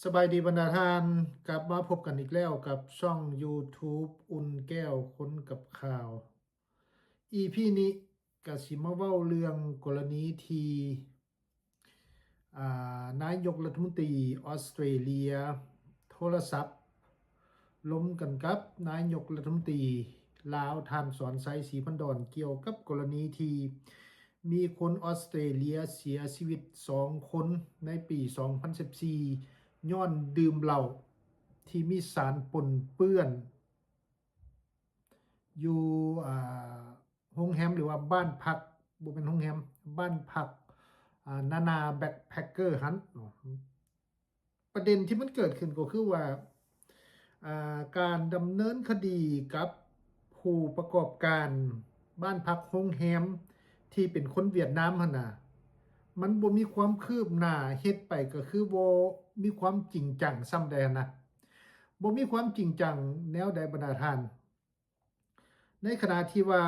ສະບາຍດີບັນດາທ່ານ, ກັບມາພົບກັນອີກແລ້ວກັບຊ່ອງ YouTube ອຸ່ນແກ້ວຄົນກັບຂ່າວ. ອີພີນີ້ກະຊິມາເວົ້າເລື່ອງກໍລະນີທີ່ ອ່າ ນາຍົກລັດຖະມົນຕີອອສເຕຣເລຍໂທລະສັບລົມກັນກັບນາຍົກລັດຖະມົນຕີລາວ ທ່ານ ສອນໄຊ ສີພັນດອນ ກ່ຽວກັບກໍລະນີທີ່ມີຄົນອອສເຕຣເລຍເສຍຊີວິດສອງຄົນໃນປີສອງພັນສິບສີ່ ຍ້ອນດື່ມເຫຼົ້າທີ່ມີສານປົນເປື້ອນ ຢູ່ ອ່າ ໂຮງແຮມ ຫຼືວ່າບ້ານພັກ, ບໍ່ແມ່ນໂຮງແຮມ, ບ້ານພັກ ອ່າ ນານາແບັກແພັກເກີຫັ້ນເນາະ. ປະເດັນທີ່ມັນເກີດຂຶ້ນກໍຄືວ່າ ອ່າ ການດຳເນີນຄະດີກັບຜູ້ປະກອບການບ້ານພັກໂຮງແຮມທີ່ເປັນຄົນຫວຽດນາມຫັ້ນນະ ມັນບໍ່ມີຄວາມຄືບໜ້າ, ເຮັດໄປກໍຄືບໍ່ມີຄວາມຈິງຈັງສ່ຳໃດຫັ້ນນະ. ບໍ່ມີຄວາມຈິງຈັງແນວໃດບັນດາທ່ານ? ໃນຂະນະທີ່ວ່າ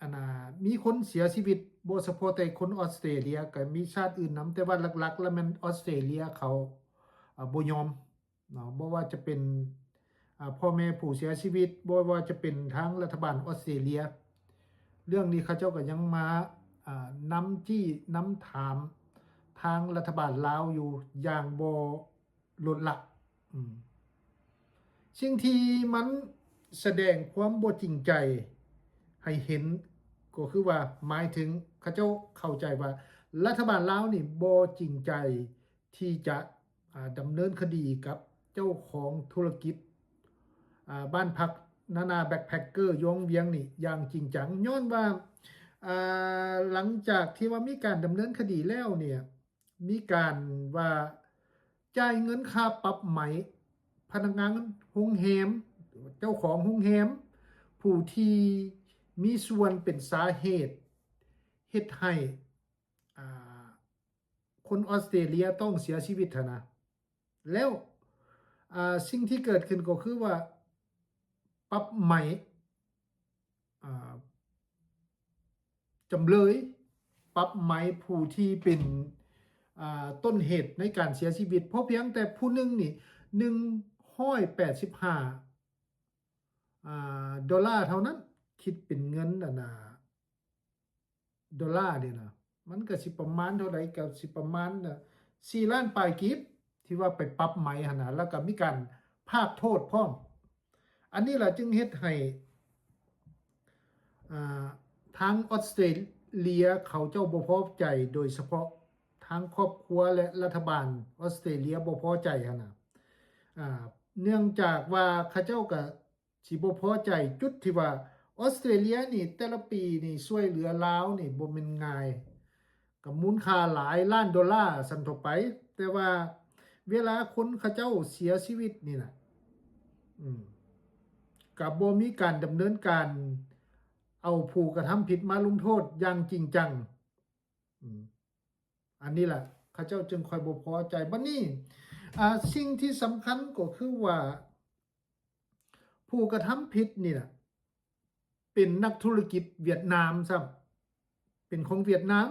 ອັນນ່າ ມີຄົນເສຍຊີວິດ ບໍ່ສະເພາະແຕ່ຄົນອອສເຕຣເລຍ, ກໍມີຊາດອື່ນນຳ, ແຕ່ວ່າຫຼັກໆແລ້ວແມ່ນອອສເຕຣເລຍເຂົາ ອ່າ ບໍ່ຍອມເນາະ, ບໍ່ວ່າຈະເປັນ ອ່າ ພໍ່ແມ່ຜູ້ເສຍຊີວິດ, ບໍ່ວ່າຈະເປັນທາງລັດຖະບານອອສເຕຣເລຍ. ເລື່ອງນີ້ເຂົາເຈົ້າກໍຍັງມາ ອ່າ ນຳຊີ້ນຳຖາມທາງລັດຖະບານລາວຢູ່ຢ່າງບໍ່ ລົດລະ. ອືມ ສິ່ງທີ່ມັນສະແດງຄວາມບໍ່ຈິງໃຈໃຫ້ເຫັນ ກໍຄືວ່າ ໝາຍເຖິງເຂົາເຈົ້າເຂົ້າໃຈວ່າ ລັດຖະບານລາວນີ້ບໍ່ຈິງໃຈທີ່ຈະ ອ່າ ດຳເນີນຄະດີກັບເຈົ້າຂອງທຸລະກິດ ອ່າ ບ້ານພັກນານາແບັກແພັກເກີຢູ່ວັງວຽງນີ້ຢ່າງຈິງຈັງ, ຍ້ອນວ່າ ອ່າ ຫຼັງຈາກທີ່ວ່າມີການດຳເນີນຄະດີແລ້ວເນ່ຍ ມີການວ່າຈ່າຍເງິນຄ່າປັບໃໝພະນັກງານໂຮງແຮມ, ເຈົ້າຂອງໂຮງແຮມ ຜູ້ທີ່ມີສ່ວນເປັນສາເຫດເຮັດໃຫ້ ອ່າ ຄົນອອສເຕຣເລຍຕ້ອງເສຍຊີວິດຫັ້ນນະ. ແລ້ວ ອ່າ ສິ່ງທີ່ເກີດຂຶ້ນກໍຄືວ່າ ປັບໃໝ ອ່າ ຈຳເລີຍ ປັບໃໝຜູ້ທີ່ເປັນ ອ່າ ຕົ້ນເຫດໃນການເສຍຊີວິດ ເພາະພຽງແຕ່ຜູ້ໜຶ່ງນີ້ ໜຶ່ງຮ້ອຍແປດສິບຫ້າ ອ່າ ໂດລາເທົ່ານັ້ນ, ຄິດເປັນເງິນ ອັນນ່າ ໂດລານີ້ນະ ມັນກະຊິປະມານເທົ່າໃດ? ກະຊິປະມານສີ່ລ້ານປາຍກີບ ທີ່ວ່າໄປປັບໃໝຫັ້ນນະ, ແລ້ວກະມີການພາກໂທດພ້ອມ. ອັນນີ້ລະຈຶ່ງເຮັດໃຫ້ ອ່າ ທາງອອສເຕຣເລຍເຂົາເຈົ້າບໍ່ພໍໃຈ, ໂດຍສະເພາະທາງຄອບຄົວ ແລະ ລັດຖະບານອອສເຕຣເລຍບໍ່ພໍໃຈຫັ້ນນະ. ອ່າ ເນື່ອງຈາກວ່າເຂົາເຈົ້າກະ ຊິບໍ່ພໍໃຈຈຸດທີ່ວ່າ ອອສເຕຣເລຍນີ້ແຕ່ລະປີນີ້ຊ່ວຍເຫຼືອລາວນີ້ບໍ່ແມ່ນງ່າຍ, ກໍມູນຄ່າຫຼາຍລ້ານໂດລາຊັ້ນທົ່ວໄປ, ແຕ່ວ່າເວລາຄົນເຂົາເຈົ້າເສຍຊີວິດນີ້ນະ ອືມ ກໍບໍ່ມີການດຳເນີນການເອົາຜູ້ກະທຳຜິດມາລົງໂທດຢ່າງຈິງຈັງ. ອືມ ອັນນີ້ລະ ເຂົາເຈົ້າຈຶ່ງຄ່ອຍບໍ່ພໍໃຈ. ບັດນີ້ ອ່າ ສິ່ງທີ່ສຳຄັນກໍຄືວ່າ ຜູ້ກະທຳຜິດນີ້ນະ ເປັນນັກທຸລະກິດຫວຽດນາມຊ້ຳ, ເປັນຂອງຫວຽດນາມ,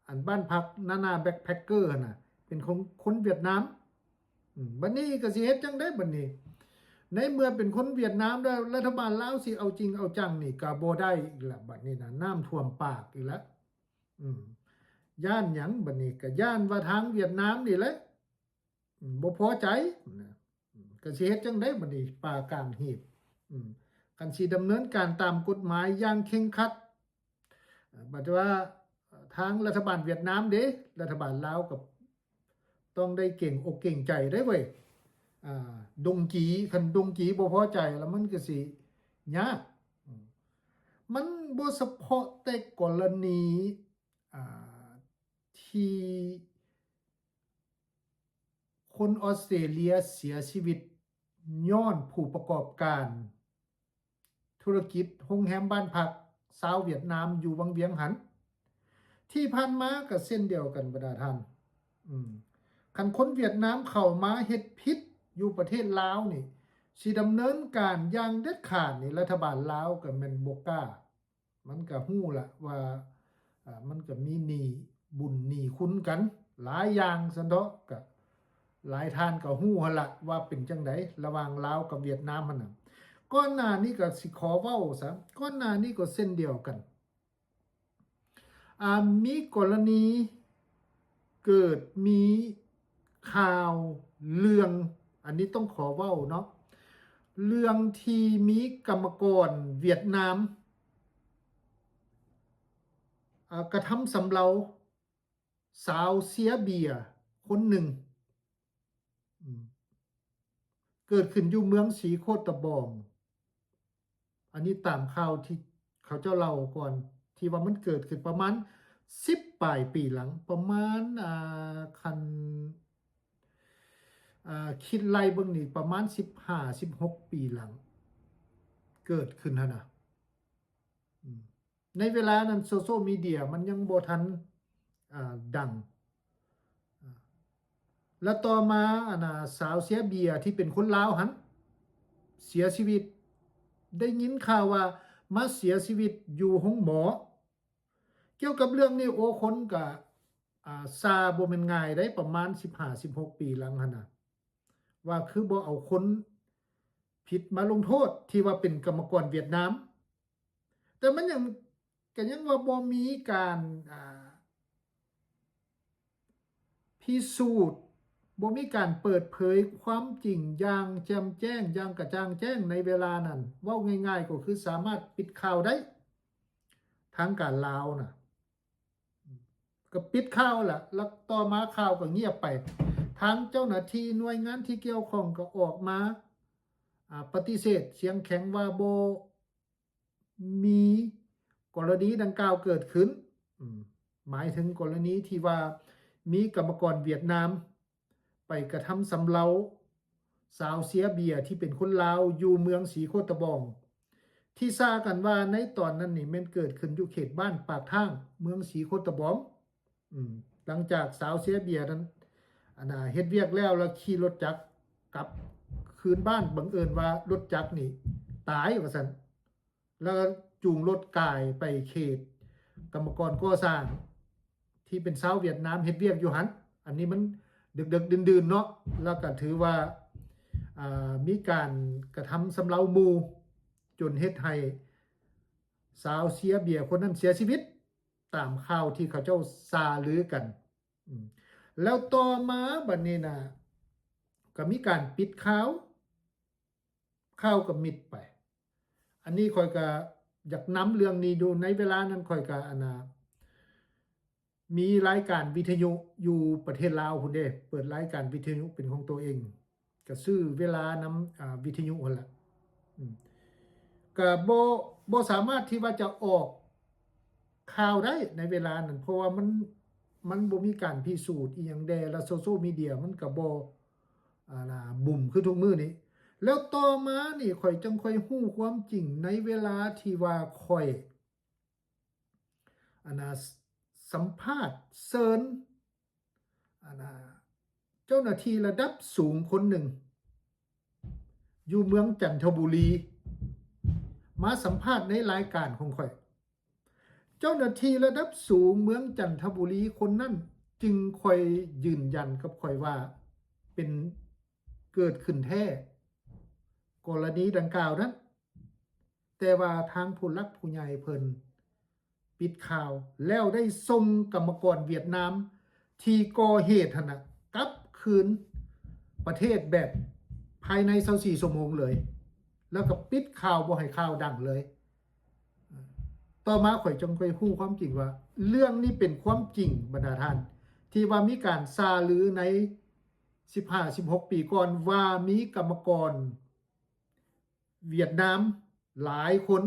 ອັນບ້ານພັກນານາແບັກແພັກເກີຫັ້ນນະ ເປັນຂອງຄົນຫວຽດນາມ. ອືມ ບັດນີ້ກໍຊິເຮັດຈັ່ງໃດບັດນີ້? ໃນເມື່ອເປັນຄົນຫວຽດນາມແລ້ວ ລັດຖະບານລາວຊິເອົາຈິງເອົາຈັງນີ້ກໍບໍ່ໄດ້ອີກລະ, ບັດນີ້ນະ ນ້ຳຖ້ວມປາກອີກລະ. ອືມ ຢ້ານຫຍັງບັດນີ້? ກໍຢ້ານວ່າທາງຫວຽດນາມນີ້ແຫຼະ ອືມ ບໍ່ພໍໃຈນະ. ອືມ ກໍຊິເຮັດຈັ່ງໃດບັດນີ້? ປ່າກາງຮີດ. ອືມ ຄັນຊິດຳເນີນການຕາມກົດໝາຍຢ່າງເຄັ່ງຄັດ, ບັດວ່າທາງລັດຖະບານຫວຽດນາມເດ? ລັດຖະບານລາວກໍຕ້ອງໄດ້ເກງອົກເກງໃຈໄດ໋ເວີຍ. ອ່າ ດົງກີ, ຄັນດົງກີບໍ່ພໍໃຈແລ້ວ ມັນກໍຊິຍາກ. ອືມ ມັນບໍ່ສະເພາະແຕ່ກໍລະນີ ອ່າ ທີ່ຄົນອອສເຕຣເລຍເສຍຊີວິດຍ້ອນຜູ້ປະກອບການທຸລະກິດໂຮງແຮມບ້ານພັກຊາວຫວຽດນາມຢູ່ວັງວຽງຫັ້ນ. ທີ່ຜ່ານມາກໍເຊັ່ນດຽວກັນບັນດາທ່ານ. ອືມ ຄັນຄົນຫວຽດນາມເຂົ້າມາເຮັດຜິດຢູ່ປະເທດລາວນີ້ ຊິດຳເນີນການຢ່າງເດັດຂາດນີ້ ລັດຖະບານລາວກໍແມ່ນບໍ່ກ້າ. ມັນກະຮູ້ລະວ່າ ອ່າ ມັນກະມີໜີ້ບຸນໜີ້ຄຸນກັນຫຼາຍຢ່າງຊັ້ນເຖາະ, ກະ ຫຼາຍທ່ານກໍຮູ້ຫັ້ນລະວ່າເປັນຈັ່ງໃດລະຫວ່າງລາວກັບຫວຽດນາມຫັ້ນນະ. ກ່ອນໜ້ານີ້ກໍຊິຂໍເວົ້າຊະ ກ່ອນໜ້ານີ້ກໍເຊັ່ນດຽວກັນ ອ່າ ມີກໍລະນີເກີດມີຂ່າວເລື່ອງ ອັນນີ້ຕ້ອງຂໍເວົ້າເນາະ ເລື່ອງທີ່ມີກຳມະກອນຫວຽດນາມ ອ່າ ກະທຳຊຳເລົາ ສາວເຊຍເບຍຄົນໜຶ່ງ ອືມ ເກີດຂຶ້ນຢູ່ເມືອງສີໂຄດຕະບອງ. ອັນນີ້ຕາມຂ່າວທີ່ເຂົາເຈົ້າເລົ່າກ່ອນ ທີ່ວ່າມັນເກີດຂຶ້ນປະມານສິບປາຍປີຫຼັງ ປະມານ ອ່າ ຄັນ ອ່າ ຄິດໄລ່ເບິ່ງນີ້ປະມານສິບຫ້າ ສິບຫົກປີຫຼັງ ເກີດຂຶ້ນຫັ້ນນະ ອືມ. ໃນເວລານັ້ນໂຊຊຽວມີເດຍມັນຍັງບໍ່ທັນ ອ່າ ດັງ ອ່າ ແລ້ວຕໍ່ມາ ອັນນ່າ ສາວເຊຍເບຍທີ່ເປັນຄົນລາວຫັ້ນເສຍຊີວິດ ໄດ້ຍິນຂ່າວວ່າມາເສຍຊີວິດຢູ່ໂຮງໝໍ. ກ່ຽວກັບເລື່ອງນີ້ ໂອ ຄົນກະ ອ່າ ຊາບໍ່ແມ່ນງ່າຍໃດ ປະມານສິບຫ້າ ສິບຫົກປີຫຼັງຫັ້ນນະ ວ່າຄືບໍ່ເອົາຄົນຜິດມາລົງໂທດ ທີ່ວ່າເປັນກຳມະກອນຫວຽດນາມ. ແຕ່ມັນຍັງ ກໍຍັງວ່າບໍ່ມີການ ອ່າ ພິສູດ ບໍ່ມີການເປີດເຜີຍຄວາມຈິງຢ່າງແຈ່ມແຈ້ງ ຢ່າງກະຈ່າງແຈ້ງໃນເວລານັ້ນ. ເວົ້າງ່າຍໆກໍຄືສາມາດປິດຂ່າວໄດ້ ທາງການລາວນະ ກໍປິດຂ່າວລະ ແລ້ວຕໍ່ມາຂ່າວກໍງຽບໄປ. ທາງເຈົ້າໜ້າທີ່ໜ່ວຍງານທີ່ກ່ຽວຂ້ອງກໍອອກມາ ອ່າ ປະຕິເສດສຽງແຂງວ່າບໍ່ມີກໍລະນີດັ່ງກ່າວເກີດຂຶ້ນ ອືມ ໝາຍເຖິງກໍລະນີທີ່ວ່າມີກຳມະກອນຫວຽດນາມ ໄປກະທຳຊຳເລົາສາວເຊຍເບຍທີ່ເປັນຄົນລາວຢູ່ເມືອງສີໂຄດຕະບອງ ທີ່ຊາກັນວ່າໃນຕອນນັ້ນນີ້ແມ່ນເກີດຂຶ້ນຢູ່ເຂດບ້ານປາກທາງ ເມືອງສີໂຄດຕະບອງ. ອືມ ຫຼັງຈາກສາວເຊຍເບຍນັ້ນ ອັນນ່າ ເຮັດວຽກແລ້ວ ແລ້ວຂີ່ລົດຈັກກັບຄືນບ້ານ ບັງເອີນວ່າລົດຈັກນີ້ຕາຍວ່າຊັ້ນ ແລ້ວກໍຈູງລົດກາຍໄປເຂດກຳມະກອນກໍ່ສ້າງທີ່ເປັນຊາວຫວຽດນາມເຮັດວຽກຢູ່ຫັ້ນ. ອັນນີ້ມັນດຶກໆດື່ນໆເນາະ ແລ້ວກໍຖືວ່າ ອ່າ ມີການກະທຳຊຳເລົາໝູ່ ຈົນເຮັດໃຫ້ສາວເຊຍເບຍຄົນນັ້ນເສຍຊີວິດ ຕາມຂ່າວທີ່ເຂົາເຈົ້າຊ່າລືກັນ. ອືມ ແລ້ວຕໍ່ມາບັດນີ້ນະ ກໍມີການປິດຂ່າວ ຂ່າວກໍມິດໄປ. ອັນນີ້ຂ້ອຍກໍຢາກນຳເລື່ອງນີ້ຢູ່ ໃນເວລານັ້ນຂ້ອຍກໍ ອັນນ່າ ມີລາຍການວິທະຍຸຢູ່ປະເທດລາວພຸ້ນເດ້ ເປີດລາຍການວິທະຍຸເປັນຂອງຕົວເອງ ກໍຊື້ເວລານຳ ອ່າ ວິທະຍຸຫັ້ນລະ ອືມ ກໍບໍ່ ບໍ່ສາມາດທີ່ວ່າຈະອອກຂ່າວໄດ້ໃນເວລານັ້ນ ເພາະວ່າມັນ ມັນບໍ່ມີການພິສູດອີ່ຫຍັງແດ່ ແລ້ວໂຊຊຽວມີເດຍມັນກໍບໍ່ ອ່າ ບູມຄືທຸກມື້ນີ້. ແລ້ວຕໍ່ມານີ້ຂ້ອຍຈຶ່ງຄ່ອຍຮູ້ຄວາມຈິງໃນເວລາທີ່ວ່າຂ້ອຍ ອັນນ່າ ສ- ສຳພາດເຊີນ ອັນນ່າ ເຈົ້າໜ້າທີ່ລະດັບສູງຄົນໜຶ່ງ ຢູ່ເມືອງຈັນທະບູລີ ມາສຳພາດໃນລາຍການຂອງຂ້ອຍ. ເຈົ້າໜ້າທີ່ລະດັບສູງເມືອງຈັນທະບູລີຄົນນັ້ນຈຶ່ງຄ່ອຍຢືນຢັນກັບຂ້ອຍວ່າເປັນ ເກີດຂຶ້ນແທ້ ກໍລະນີດັ່ງກ່າວນັ້ນ, ແຕ່ວ່າທາງຜູ້ຫຼັກຜູ້ໃຫຍ່ເພິ່ນປິດຂ່າວ ແລ້ວໄດ້ສົ່ງກຳມະກອນຫວຽດນາມທີ່ກໍ່ເຫດຫັ້ນນະ ກັບຄືນປະເທດແບບພາຍໃນຊາວສີ່ຊົ່ວໂມງເລີຍ ແລ້ວກໍປິດຂ່າວບໍ່ໃຫ້ຂ່າວດັງເລີຍ. ຕໍ່ມາຂ້ອຍຈຶ່ງຄ່ອຍຮູ້ຄວາມຈິງວ່າ ເລື່ອງນີ້ເປັນຄວາມຈິງ ບັນດາທ່ານ ທີ່ວ່າມີການຊ່າລືໃນ ສິບຫ້າ ສິບຫົກປີກ່ອນວ່າມີກຳມະກອນຫວຽດນາມຫຼາຍຄົນ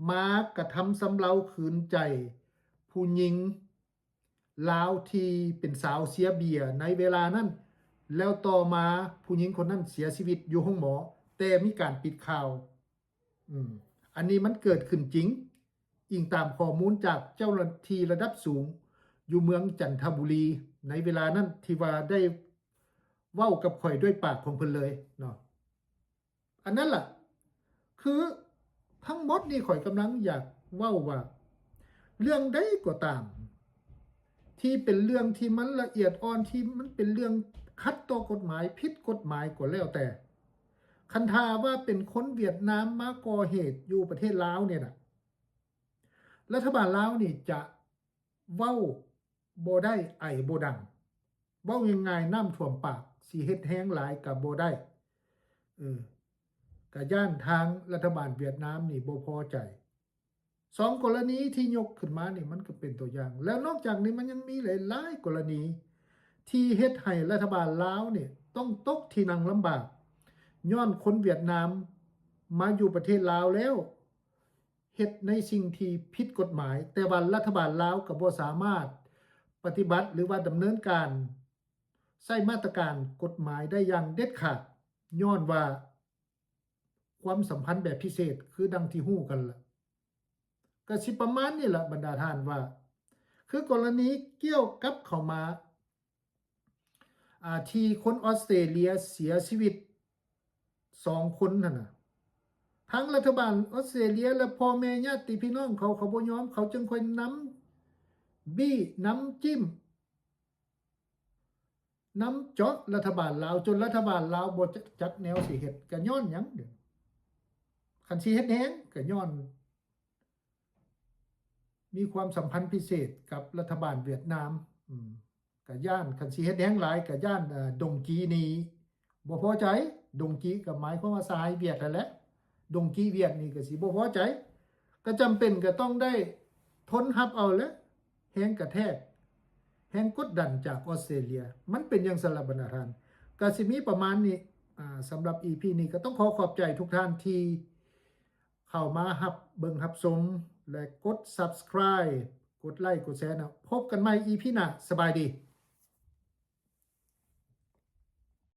ມາກະທຳຊຳເລົາຂືນໃຈຜູ້ຍິງລາວທີ່ເປັນສາວເຊຍເບຍໃນເວລານັ້ນ, ແລ້ວຕໍ່ມາຜູ້ຍິງຄົນນັ້ນເສຍຊີວິດຢູ່ໂຮງໝໍ, ແຕ່ມີການປິດຂ່າວ. ອືມ ອັນນີ້ມັນເກີດຂຶ້ນຈິງ, ອີງຕາມຂໍ້ມູນຈາກເຈົ້າໜ້າທີ່ລະດັບສູງຢູ່ເມືອງຈັນທະບູລີໃນເວລານັ້ນ ທີ່ວ່າໄດ້ເວົ້າກັບຂ້ອຍດ້ວຍປາກຂອງເພິ່ນເລີຍເນາະ. ອັນນັ້ນລະ ຄືທັງໝົດນີ້ຂ້ອຍກຳລັງຢາກເວົ້າວ່າ ເລື່ອງໃດກໍຕາມ ທີ່ເປັນເລື່ອງທີ່ມັນລະອຽດອ່ອນ ທີ່ມັນເປັນເລື່ອງ ຂັດຕໍ່ກົດໝາຍ, ຜິດກົດໝາຍກໍແລ້ວແຕ່, ຄັນຖ້າວ່າເປັນຄົນຫວຽດນາມມາກໍ່ເຫດຢູ່ປະເທດລາວນີ້ນະ, ລັດຖະບານລາວນີ້ຈະເວົ້າບໍ່ໄດ້, ໄອບໍ່ດັງ. ເວົ້າງ່າຍໆ, ນ້ຳຖ້ວມປາກ, ຊິເຮັດແຮງຫຼາຍກໍບໍ່ໄດ້. ເອີ, ກະຢ້ານທາງລັດຖະບານຫວຽດນາມນີ້ບໍ່ພໍໃຈ. ສອງກໍລະນີທີ່ຍົກຂຶ້ນມານີ້ ມັນກໍເປັນຕົວຢ່າງ. ແລ້ວນອກຈາກນີ້ ມັນຍັງມີຫຼາຍໆກໍລະນີທີ່ເຮັດໃຫ້ລັດຖະບານລາວນີ້ຕ້ອງຕົກທີ່ນັ່ງລຳບາກ ຍ້ອນຄົນຫວຽດນາມມາຢູ່ປະເທດລາວແລ້ວ ເຮັດໃນສິ່ງທີ່ຜິດກົດໝາຍ, ແຕ່ວ່າລັດຖະບານລາວກໍບໍ່ສາມາດປະຕິບັດ ຫຼືວ່າດຳເນີນການໃຊ້ມາດຕະການກົດໝາຍໄດ້ຢ່າງເດັດຂາດ ຍ້ອນວ່າຄວາມສຳພັນແບບພິເສດ ຄືດັ່ງທີ່ຮູ້ກັນລະ. ກໍຊິປະມານນີ້ລະບັນດາທ່ານວ່າ ຄືກໍລະນີກ່ຽວກັບເຂົ້າມາ ອ່າ ທີ່ຄົນອອສເຕຣເລຍເສຍຊີວິດສອງຄົນຫັ້ນນະ, ທາງລັດຖະບານອອສເຕຣເລຍ ແລະ ພໍ່ແມ່ຍາດຕິພີ່ນ້ອງເຂົາ ເຂົາບໍ່ຍອມ, ເຂົາຈຶ່ງຄ່ອຍນຳບີ້ ນຳຈິ້ມ ນຳເຈາະລັດຖະບານລາວ ຈົນລັດຖະບານລາວບໍ່ຈັກແນວຊິເຮັດ. ກະຍ້ອນຫຍັງ? ຄັນຊິເຮັດແຮງ ກະຍ້ອນ ມີຄວາມສຳພັນພິເສດກັບລັດຖະບານຫວຽດນາມ. ອືມ ກະຢ້ານ ຄັນຊິເຮັດແຮງຫຼາຍ ກະຢ້ານ ເອີ ດົງກີນີ້ບໍ່ພໍໃຈ. ດົງກີກໍໝາຍຄວາມວ່າສະຫາຍຫວຽດຫັ້ນແຫຼະ. ດົງກີຫວຽດນີ້ກໍຊິບໍ່ພໍໃຈ, ກໍຈຳເປັນກໍຕ້ອງໄດ້ທົນຮັບເອົາແຫຼະ ແຮງກະແທກ ແຮງກົດດັນຈາກອອສເຕຣເລຍ. ມັນເປັນຈັ່ງຊັ້ນລະບັນດາທ່ານ. ກໍຊິມີປະມານນີ້. ອາ ສຳລັບອີພີນີ້ ກໍຕ້ອງຂໍຂອບໃຈທຸກທ່ານທີ່ ເຂົ້າມາຮັບເບິ່ງຮັບຊົມ ແລະ ກົດ Subscribe ກົດໄລ ກົດແຊນະ. ພົບກັນໃໝ່ ອີພີ ໜ້າ. ສະບາຍດີ.